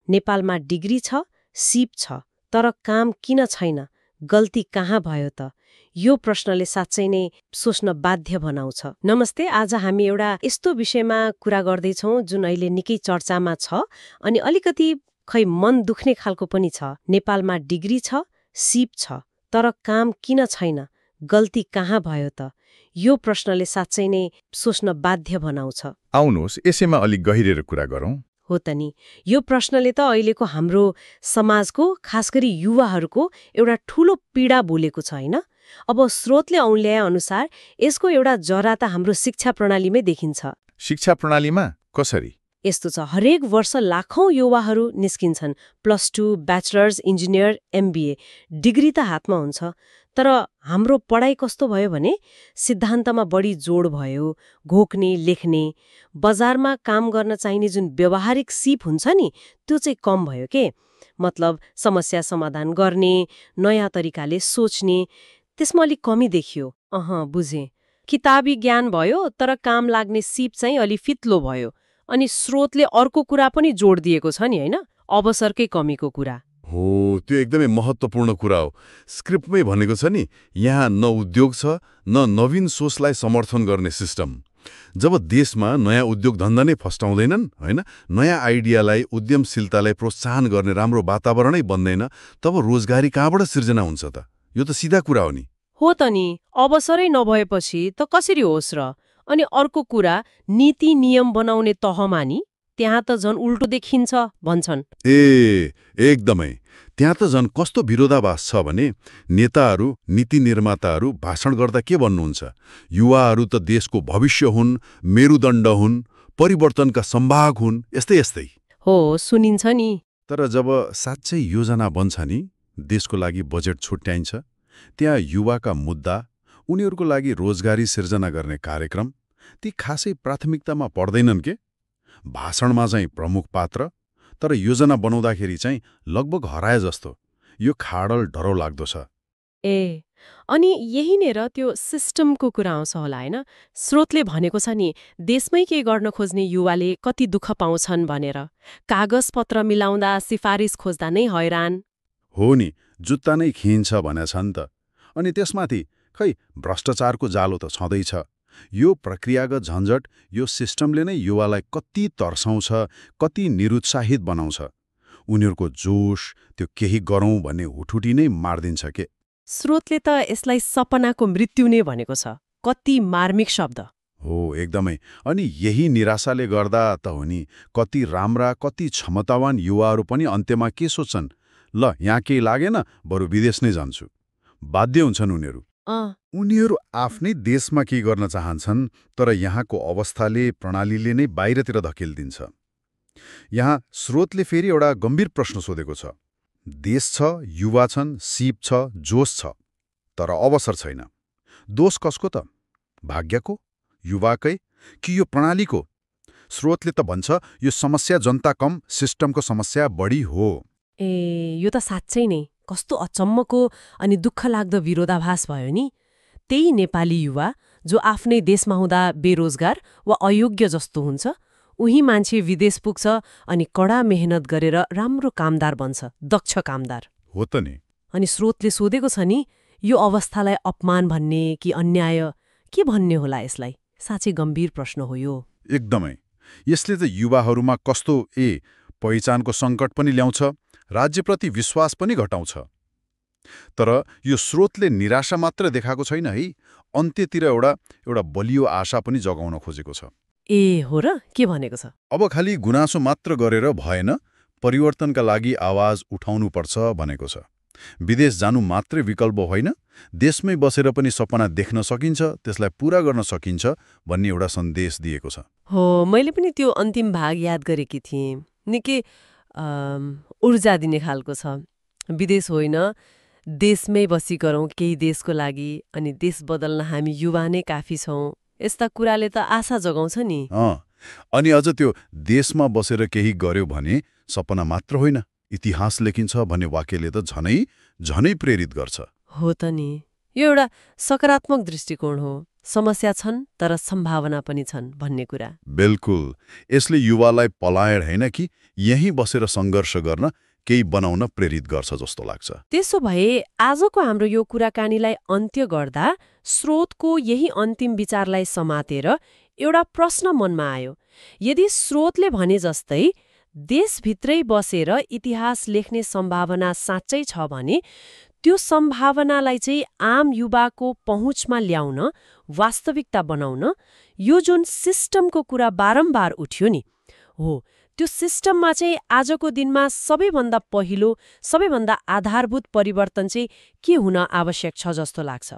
नेपालमा डिग्री छ, सिप छ, तर काम किन छैन, गल्ती कहाँ भयो त? यो प्रश्नले साँच्चै नै सोच्न बाध्य बनाउँछ। नमस्ते, आज हामी एउटा यस्तो विषयमा कुरा गर्दैछौँ जुन अहिले निकै चर्चामा छ अनि अलिकति खै मन दुख्ने खालको पनि छ। नेपालमा डिग्री छ, सिप छ, तर काम किन छैन, गल्ती कहाँ भयो त? यो प्रश्नले साँच्चै नै सोच्न बाध्य बनाउँछ। आउनुहोस् यसैमा अलिक गहिरेर कुरा गरौँ। हो त नि, यो प्रश्नले त अहिलेको हाम्रो समाजको, खास गरी युवाहरूको एउटा ठूलो पीडा बोलेको छ हैन? अब स्रोतले औँल्याए अनुसार यसको एउटा जरा त हाम्रो शिक्षा प्रणालीमै देखिन्छ। शिक्षा प्रणालीमा कसरी? यस्तो छ, हरेक वर्ष लाखौं युवाहरू निस्किन्छन्। +2, ब्याचलर्स, इन्जिनियर, MBA डिग्री त हातमा हुन्छ, तर हाम्रो पढाइ कस्तो भयो भने सिद्धान्तमा बढी जोड भयो, घोक्ने, लेख्ने, बजारमा काम गर्न चाहिने जुन व्यवहारिक सिप हुन्छ नि त्यो चाहिँ कम भयो के। मतलब समस्या समाधान गर्ने, नयाँ तरिकाले सोच्ने, त्यसमा अलिक कमी देखियो। बुझेँ। किताबी ज्ञान भयो तर काम लाग्ने सिप चाहिँ अलि फित्लो भयो। अनि स्रोतले अर्को कुरा पनि जोड दिएको छ नि हैन, अवसरकै कमीको कुरा। हो, त्यो एकदमै महत्त्वपूर्ण कुरा हो। स्क्रिप्टमै भनेको छ नि, यहाँ न उद्योग छ न नवीन सोचलाई समर्थन गर्ने सिस्टम। जब देशमा नयाँ उद्योग धन्दा नै फस्टाउँदैनन् हैन, नयाँ आइडियालाई, उद्यमशीलतालाई प्रोत्साहन गर्ने राम्रो वातावरणै बन्दैन, तब रोजगारी कहाँबाट सिर्जना हुन्छ त? यो त सिधा कुरा हो नि। हो त नि, अवसरै नभएपछि त कसरी होस् र? अनि अर्को कुरा, नीति नियम बनाउने तहमा नि त्यहाँ त झन् उल्टो देखिन्छ भन्छन्। एकदमै। त्यहाँ त झन् कस्तो विरोधाभास छ भने नेताहरू, नीति निर्माताहरू भाषण गर्दा के भन्नुहुन्छ? युवाहरू त देशको भविष्य हुन्, मेरुदण्ड हुन्, परिवर्तनका सम्भाग हुन्, यस्तै यस्तै। हो, सुनिन्छ नि। तर जब साँच्चै योजना बन्छ नि, देशको लागि बजेट छुट्याइन्छ, त्यहाँ युवाका मुद्दा, उनीहरूको लागि रोजगारी सिर्जना गर्ने कार्यक्रम, ती खासै प्राथमिकतामा पर्दैनन् के? भाषणमा चाहिँ प्रमुख पात्र, तर योजना बनाउँदाखेरि चाहिँ लगभग हराए जस्तो। यो खाडल डरो लाग्दो छ। अनि यहीँनिर त्यो सिस्टमको कुरा आउँछ होला हैन? स्रोतले भनेको छ नि, देशमै के गर्न खोज्ने युवाले कति दुःख पाउँछन् भनेर। कागज पत्र मिलाउँदा, सिफारिस खोज्दा नै हैरान। हो नि, जुत्ता नै खिन्छ भनेछन् त। अनि त्यसमाथि खै भ्रष्टाचारको जालो त छँदैछ। यो प्रक्रियागत झन्झट, यो सिस्टमले नै युवालाई कति तर्साउँछ, कति निरुत्साहित बनाउँछ। उनीहरूको जोश, त्यो केही गरौँ भन्ने हुठुटी नै मार्दिन्छ के। स्रोतले त यसलाई सपनाको मृत्यु नै भनेको छ। कति मार्मिक शब्द। हो, एकदमै। अनि यही निराशाले गर्दा त हो नि, कति राम्रा, कति क्षमतावान युवाहरू पनि अन्त्यमा के सोच्छन्? ल, यहाँ केही लागेन, बरु विदेश नै जान्छु। बाध्य हुन्छन् उनीहरू। उनीहरू आफ्नै देशमा के गर्न चाहन्छन्, तर यहाँको अवस्थाले, प्रणालीले नै बाहिरतिर धकेलिदिन्छ। यहाँ स्रोतले फेरि एउटा गम्भीर प्रश्न सोधेको छ। देश छ, युवा छन्, सिप छ, जोश छ, तर अवसर छैन। दोष कसको त? भाग्यको? युवाकै? कि यो प्रणालीको? स्रोतले त भन्छ यो समस्या जनता कम, सिस्टमको समस्या बढी हो। यो त साँच्चै नै कस्तो अचम्मको अनि दुःख लाग्दो विरोधाभास भयो नि। त्यही नेपाली युवा जो आफ्नै देशमा हुँदा बेरोजगार वा अयोग्य जस्तो हुन्छ, उही मान्छे विदेश पुग्छ अनि कडा मेहनत गरेर राम्रो कामदार बन्छ, दक्ष कामदार। हो त नि। अनि स्रोतले सोधेको छ नि, यो अवस्थालाई अपमान भन्ने कि अन्याय, के भन्ने होला यसलाई? साँच्चै गम्भीर प्रश्न हो यो। एकदमै। यसले त युवाहरूमा कस्तो पहिचानको सङ्कट पनि ल्याउँछ, राज्यप्रति विश्वास पनि घटाउँछ। तर यो स्रोतले निराशा मात्र देखाएको छैन है, अन्त्यतिर एउटा बलियो आशा पनि जगाउन खोजेको छ। हो र? के भनेको छ? अब खालि गुनासो मात्र गरेर भएन, परिवर्तनका लागि आवाज उठाउनुपर्छ भनेको छ। विदेश जानु मात्रै विकल्प होइन, देशमै बसेर पनि सपना देख्न सकिन्छ, त्यसलाई पूरा गर्न सकिन्छ भन्ने एउटा सन्देश दिएको छ। हो, मैले पनि त्यो अन्तिम भाग याद गरेकी थिएँ। निकै ऊर्जा दिने खालको छ। विदेश होइन, देशमै बसी गरौँ केही देशको लागि, अनि देश बदल्न हामी युवा नै काफी छौँ, यस्ता कुराले त आशा जगाउँछ नि। अनि अझ त्यो देशमा बसेर केही गर्यो भने सपना मात्र होइन, इतिहास लेखिन्छ भन्ने वाक्यले त झनै प्रेरित गर्छ। हो त नि, यो एउटा सकारात्मक दृष्टिकोण हो। समस्या छन् तर सम्भावना पनि छन् भन्ने कुरा। बिल्कुल। यसले युवालाई पलायन होइन कि यहीँ बसेर सङ्घर्ष गर्न केही बनाउन प्रेरित गर्छ जस्तो लाग्छ। त्यसो भए आजको हाम्रो यो कुराकानीलाई अन्त्य गर्दा स्रोतको यही अन्तिम विचारलाई समातेर एउटा प्रश्न मनमा आयो। यदि स्रोतले भने जस्तै देशभित्रै बसेर इतिहास लेख्ने सम्भावना साँच्चै छ भने त्यो सम्भावनालाई चाहिँ आम युवाको पहुँचमा ल्याउन, वास्तविकता बनाउन यो जुन सिस्टमको कुरा बारम्बार उठ्यो नि, हो त्यो सिस्टममा चाहिँ आजको दिनमा सबैभन्दा पहिलो, सबैभन्दा आधारभूत परिवर्तन चाहिँ के हुन आवश्यक छ जस्तो लाग्छ?